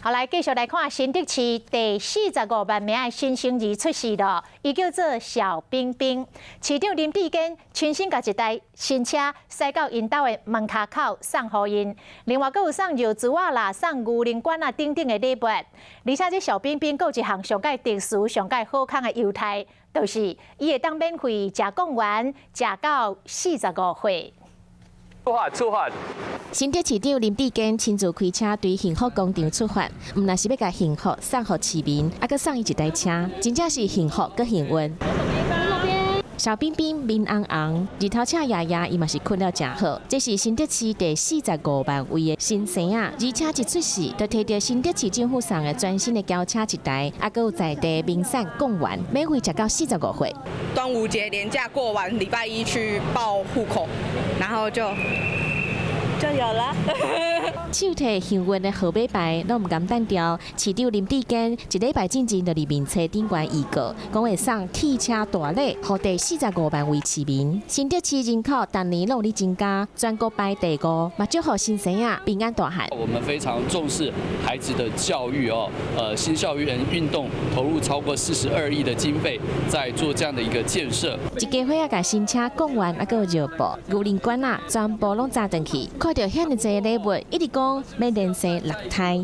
好，來繼續來看新竹市第45萬名的新生兒出世囉，伊叫做小冰冰。市長林智堅親身共一台新車駛到𪜶兜的門跤口送予𪜶，另外閣有送尿珠仔啦、送牛奶罐仔等等的禮物。而且這小冰冰閣有一項上蓋特殊、上蓋好康的優待，就是伊會當免費食貢丸，食到45歲。出發，出發！新竹市長林智堅親自開車對幸福廣場出發，毋但是欲共幸福送予市民，猶閣送伊一台車，真正是幸福閣幸運。小冰冰面紅紅，日頭赤掖掖，伊嘛是睏了誠好。這是新竹市第45萬位的新生仔，而且一出世就提著新竹市政府送的全新的轎車一台，猶閣有在地名產貢丸，免費食到45歲。端午節連假過完，禮拜一去報戶口，然後就有了。手提幸運的號碼牌，攏毋甘單調。市長林智堅一禮拜進前就佇面冊頂懸預告，講會送汽車大禮，予第45萬位市民。新竹市人口逐年攏咧增加，全國排第五，嘛祝福新生仔平安大漢。我們非常重視孩子的教育哦，新校園運動投入超過42億的經費，在做這樣的一個建設。一家伙仔共新車貢丸，猶閣有尿布、牛奶罐仔，全部攏紮轉去。看著遐爾濟禮物，一直講欲連生六胎。